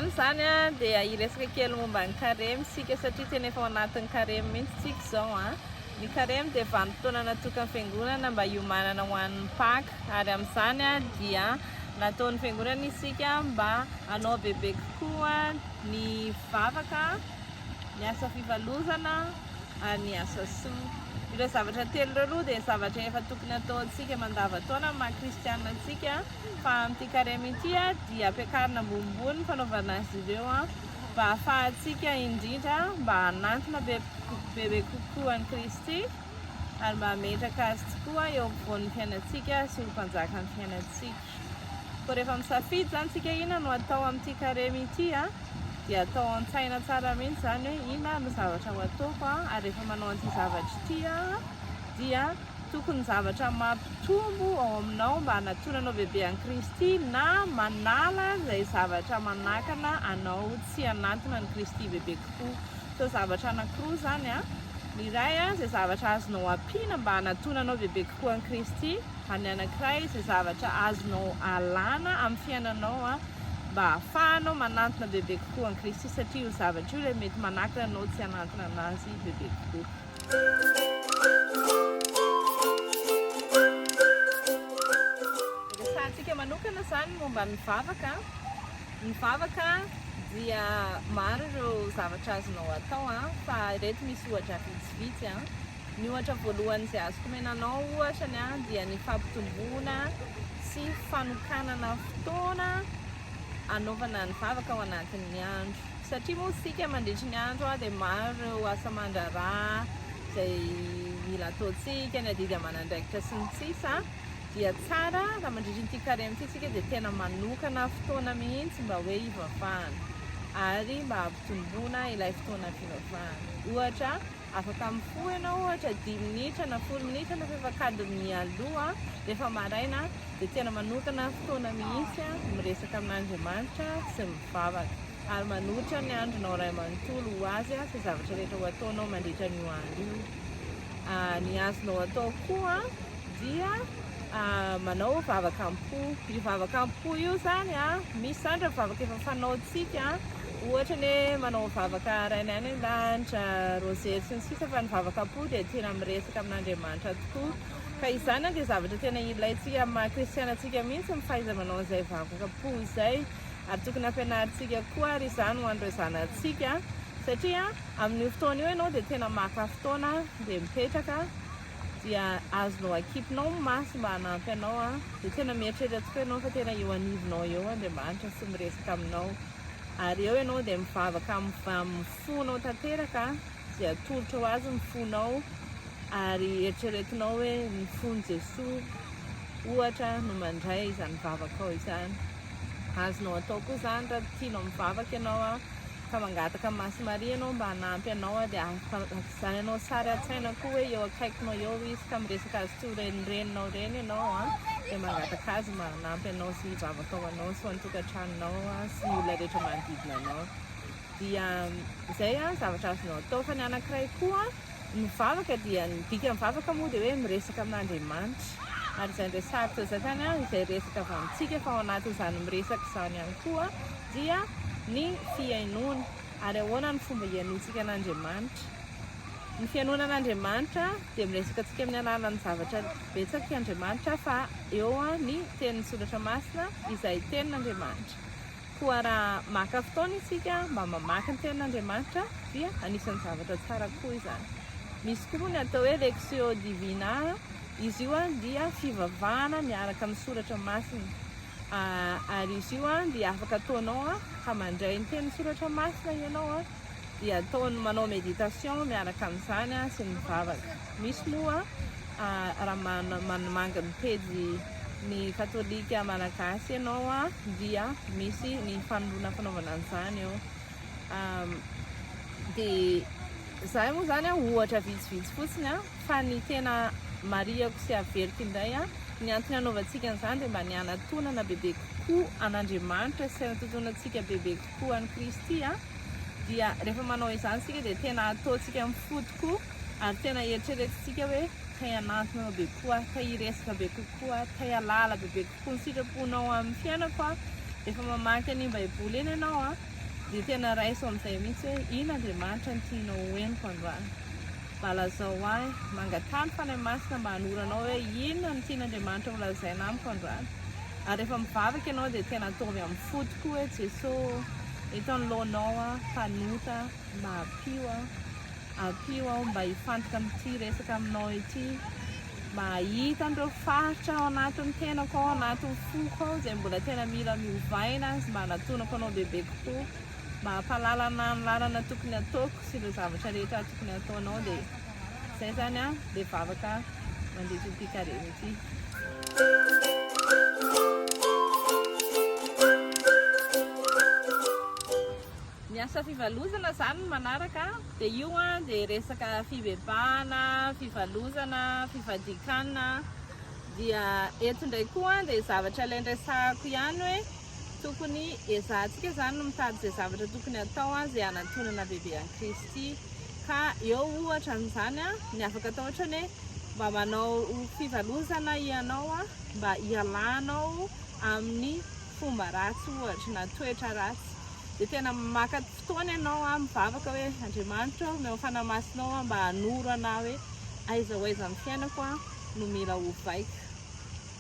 Androany izany dia hiresaka kely momba ny karemy isika satria tena efa ao anatin'ny karemy mihitsy isika izao. Ny karemy dia vanim-potoana natokan'ny fiangonana mba hiomanana ho an'ny Paka ary amin'izany dia nataon'ny fiangonana isika mba hanao bebe kokoa ny vavaka, ny asa fivalozana ary ny asa soa. Ireo zavatra telo ireo aloha dia zavatra efa tokony hataontsika mandavan-taona amin'ny maha kristianina antsika. Fa amin'ity karemy ity dia ampiakarina ambonimbony ny fanaovana azy ireo mba hahafahantsika indrindra mba hanantona bebe kokoa an'i Kristy ary mba hametraka azy tokoa eo ampovoan'ny fiainantsika sy ho mpanjakan'ny fiainantsika. Koa rehefa misafidy izany isika inona no atao amin'ity karemy ity dia atao an-tsaina tsara mihitsy izany hoe inona no zavatra ho ataoko ary rehefa manao an'ity zavatra ity aho dia Tokony zavatra mampitombo ao aminao mba hanatonanao bebe an'i Kristy na manala izay zavatra manakana anao tsy hanantona an'i Kristy bebe kokoa. Sao zavatra anankiroa izany an, ny iray an, izay zavatra azonao ampiana mba hanatonanao bebe kokoa an'i Kristy, ary ny anankiray izay zavatra azonao alana amin'ny fiainanao an, mba hahafahanao manantona bebe kokoa an'i Kristy satria io zavatra io ilay mety manakana anao tsy hanantona an'Azy bebe kokoa. Resahantsika manokana izany momba ny vavaka. Ny vavaka dia maro ireo zavatra azonao atao fa ireto misy ohatra vitsivitsy. Ny ohatra voalohany izay azoko omena anao ohatra ny dia ny fampitomboana sy fanokanana fotoana anaovana ny vavaka ao anatin'ny andro. Satria moa isika mandritry ny andro dia maro ireo asa aman-draharaha izay mila ataontsika, ny adidy aman'andraikitra sy ny sisa dia tsara raha mandritry ity karemy ity isika dia tena manokana fotoana mihitsy mba hoe hivavahana ary mba hampitomboana ilay fotoana fivavahana. Ohatra, afaka mifoha ianao ohatra dimy minitra na folo minitra na fefak'adiny mialoha rehefa maraina dia tena manokana fotoana mihitsy miresaka amin'Andriamanitra sy mivavaka ary manolotra ny andronao iray manontolo ho Azy sy ny zavatra rehetra ho ataonao mandritra an'io andro io. Ny azonao atao koa dia manao vavaka am-po. Io vavaka am-po io izany, misy izany ireo vavaka efa fanaontsika, ohatra ny hoe manao vavaka Rainay any an-danitra, Rozery sy ny sisa fa ny vavaka am-po dia tena miresaka amin'Andriamanitra tokoa. Ka izany dia zavatra tena ilaintsika amin'ny maha kristiana antsika mihitsy ny fahaiza-manao an'izay vavaka am-po izay ary tokony hampianarintsika koa ary izany ho an'ireo zanatsika satria amin'io fotoana io ianao dia tena maka fotoana dia mipetraka dia azonao akipinao ny maso mba hanampy anao dia tena mieritreritra tokoa ianao fa tena eo anivonao eo Andriamanitra sy miresaka aminao ary eo ianao dia mivavaka amin'ny fonao tanteraka Izay atolotra ho azy ny fonao ary eritreretinao hoe ny fon'i Jesoa ohatra no mandray izany vavakao izany. Azonao atao koa izany raha tianao mivavaka ianao ka mangataka amin'i Masy Maria ianao mba hanampy anao dia alainao sary an-tsaina koa hoe eo akaikinao eo izy ka miresaka azy toy ireny reninao ireny ianao dia mangataka azy mba hanampy anao sy hivavaka ho anao sy ho an'ny tokantranonao sy ny olona rehetra manodidina anao. Dia izay an, zavatra azonao atao. Fa ny anankiray koa, ny vavaka dia, ny dikan'ny vavaka moa dia hoe miresaka amin'Andriamanitra. Ary izay resahiko teo izay izany an, izay resaka avy amintsika fa ao anatin'izany miresaka izany ihany koa dia ny fihainoana. Ary ahoana ny fomba hihainoantsika an'Andriamanitra? Ny fihainoana an'Andriamanitra dia miresaka antsika amin'ny alalan'ny zavatra betsaka Andriamanitra fa eo ny tenin'ny Soratra Masina izay tenin'Andriamanitra. Koa raha maka fotoana isika mba mamaky ny Tenin'Andriamanitra dia anisan'ny zavatra tsara koa izany. Misy koa moa ny atao hoe Lectio Divina, izy io dia fivavahana miaraka amin'ny Soratra Masina. Ary izy io dia afaka ataonao ka mandray ny tenin'ny Soratra Masina ianao dia ataony manao méditation miaraka amin'izany sy ny vavaka. Misy moa raha manamangy ny pejy ny katolika malagasy ianao dia misy ny fanoloana fanaovana an'izany eo. Dia izay moa izany ohatra vitsivitsy fotsiny fa ny tena marihako sy averiko indray ny antony hanaovantsika an'izany dia mba ny hanatonana bebe kokoa an'Andriamanitra sy hanatontonantsika bebe kokoa an'i Kristy dia rehefa manao izany isika dia tena ataontsika amin'ny fo tokoa ary tena eritreretintsika hoe te hanantona anao be kokoa aho, te hiresaka be kokoa aho, te hahalala bebe kokoa ny sitraponao amin'ny fiainako aho. Rehefa mamaky an'iny Baiboly iny ianao. Dia tena raiso amin'izay mihitsy hoe inona Andriamanitra no tianao ho henoko androany. Mba lazao ahy, mangataha ny Fanahy Masina mba hanoro anao hoe inona no tian'Andriamanitra ho lazaina amiko androany. Ary rehefa mivavaka ianao dia tena ataovy amin'ny fo tokoa hoe Jeso ô, eto anoloanao aho, mpanota, mba ampio aho. Ampio aho mba hifantoka amin'ity resaka aminao ity, mba hahita an'ireo faritra ao anatin'ny tenako ao, anatin'ny foko ao izay mbola tena mila miovaina sy mba hanatonako anao bebe kokoa, mba hampahalalana ny lalana tokony hataoko sy ireo zavatra rehetra tokony hataonao dia izay izany an, ilay vavaka mandritra ity karemy ity. Ny asa fivalozana izany no manaraka dia io dia resaka fibebahana, fivalozana, fivadikan-kanina. Dia eto indray koa dia zavatra ilay niresahako ihany hoe tokony ezahantsika izany ny mitady izay zavatra tokony hatao izay hanantonana bebe an'i Kristy. Ka eo ohatra an'izany ny afaka atao ohatra ny hoe mba manao fivalozana ianao mba hialanao amin'ny fomba ratsy ohatra na toetra ratsy. Dia tena maka fotoana ianao an, mivavaka hoe Andriamanitra ô, omeo ny Fanahy Masinao aho mba hanoro anah hoe aiza ho aiza amin'ny fiainako an no mila ovaiko.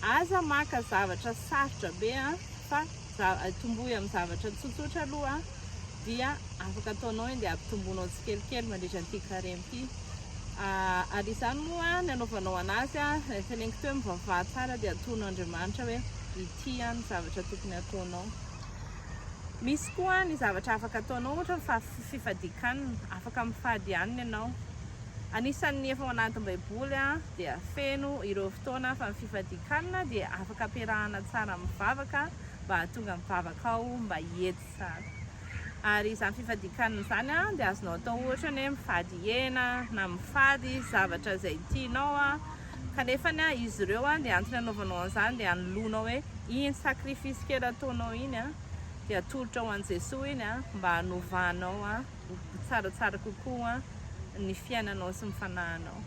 Aza maka zavatra sarotra be an, fa tomboy amin'ny zavatra tsotsotra aloha dia afaka ataonao iny dia ampitomboinao tsikelikely mandritra an'ity karemy ity. Ary izany moa ny anaovanao anazy an, teneniko teo hoe mivavaha tsara dia atono Andriamanitra hoe ity an ny zavatra tokony ataonao. Misy koa ny zavatra afaka ataonao ohatra ny fifadian-kanina, afaka mifady hanina ianao. Anisan'ny efa ao anatin'ny baiboly dia feno ireo fotoana fa ny fifadian-kanina dia afaka ampiarahana tsara amin'ny vavaka mba hahatonga ny vavakao mba hihety tsara. Ary izany fifadian-kanina izany dia azonao atao ohatra ny hoe mifady hena na mifady zavatra izay tianao Kanefa anie izy ireo dia antony anaovanao an'izany dia anoloanao hoe iny sacrifice kely ataonao iny dia atolotra ho an'i Jesoa iny mba hanovanao ho tsaratsara kokoa ny fiainanao sy ny fanahinao.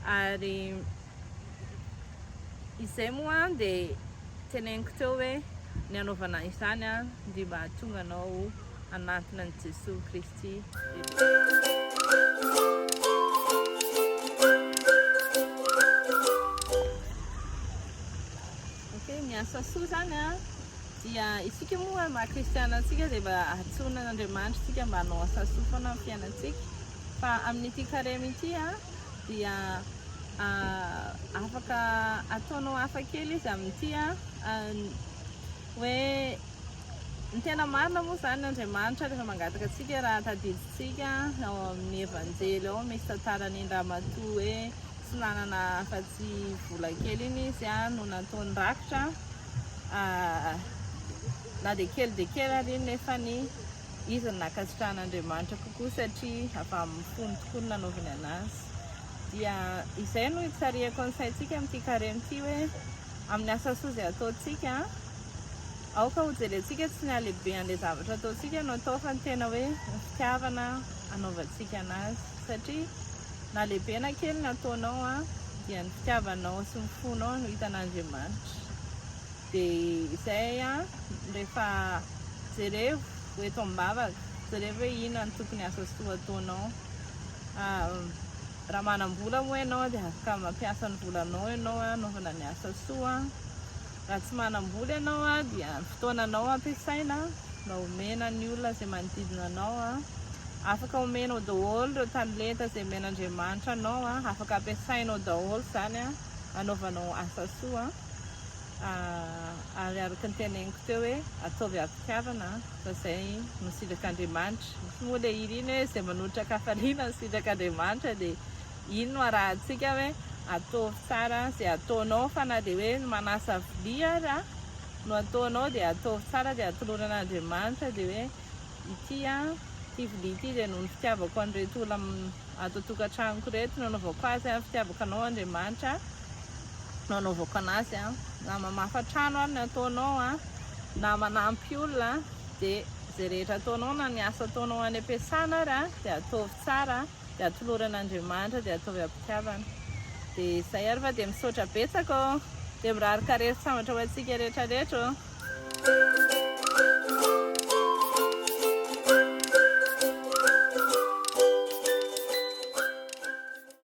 Ary izay moa dia teneniko teo hoe ny anaovana izany dia mba hahatonga anao hanantona an'i Jesoa Kristy bebe. Ok, ny asa soa zany a dia isika moa maha kristiana antsika dia mba antsoina an'Andriamanitra isika mba hanao asa soa foana amin'ny fiainantsika fa amin'ity karemy ity a dia afaka ataonao hafa kely izy amin'ity a hoe Ny tena marina moa izany Andriamanitra rehefa mangataka antsika raha tadidintsika ao amin'ny Evanjely ao misy tantaran'iny ramatoa hoe tsy nanana afa-tsy vola kely iny izy no nataony rakitra na dia kely dia kely ary iny nefa ny izy no nankasitrahan'Andriamanitra kokoa satria avy amin'ny fony tokoa no nanaovany anazy. Dia izay no hitsarihako ny saintsika amin'ity karemy ity hoe amin'ny asa soa izay ataontsika Aoka ho jerentsika tsy ny halehibehan'ilay zavatra ataontsika no atao fa ny tena hoe ny fitiavana anaovantsika anazy satria na lehibe na kely ny ataonao dia ny fitiavanao sy ny fonao no hitan'Andriamanitra. Dia izay rehefa jerevo eto am-bavaka, jerevo hoe inona no tokony asa soa ataonao. Raha manam-bola moa ianao dia afaka mampiasa ny volanao ianao hanaovana ny asa soa. Raha tsy manam-bola ianao dia ny fotoananao ampiasaina mba omena ny olona izay manodidina anao. Afaka omenao daholo ireo talenta izay omen'Andriamanitra anao, afaka ampiasainao daholo izany hanaovanao asa soa. Ary araka ny teneniko teo hoe ataovy am-pitiavana fa izay no sitrak'Andriamanitra. Misy moa ilay hira iny hoe izay manolotra an-kafaliana no sitrak'Andriamanitra dia Iny no arahantsika hoe ataovy tsara izay ataonao fa na dia hoe ny manasa vilia ary no ataonao dia ataovy tsara dia atolory an'Andriamanitra dia hoe ity an, ity vilia ity dia noho ny fitiavako an'ireto olona ato an-tokantranoko ireto no anaovako azy an, fitiavako anao Andriamanitra no anaovako anazy an, na mamafa trano ary ny ataonao an, na manampy olona dia izay rehetra ataonao na ny asa ataonao any am-piasana ary an dia ataovy tsara. dia atolory an'Andriamanitra dia ataovy am-pitiavana. Dia izay ary fa dia misaotra betsaka ô! Dia mirary karery sambatra ho antsika rehetra rehetra ô!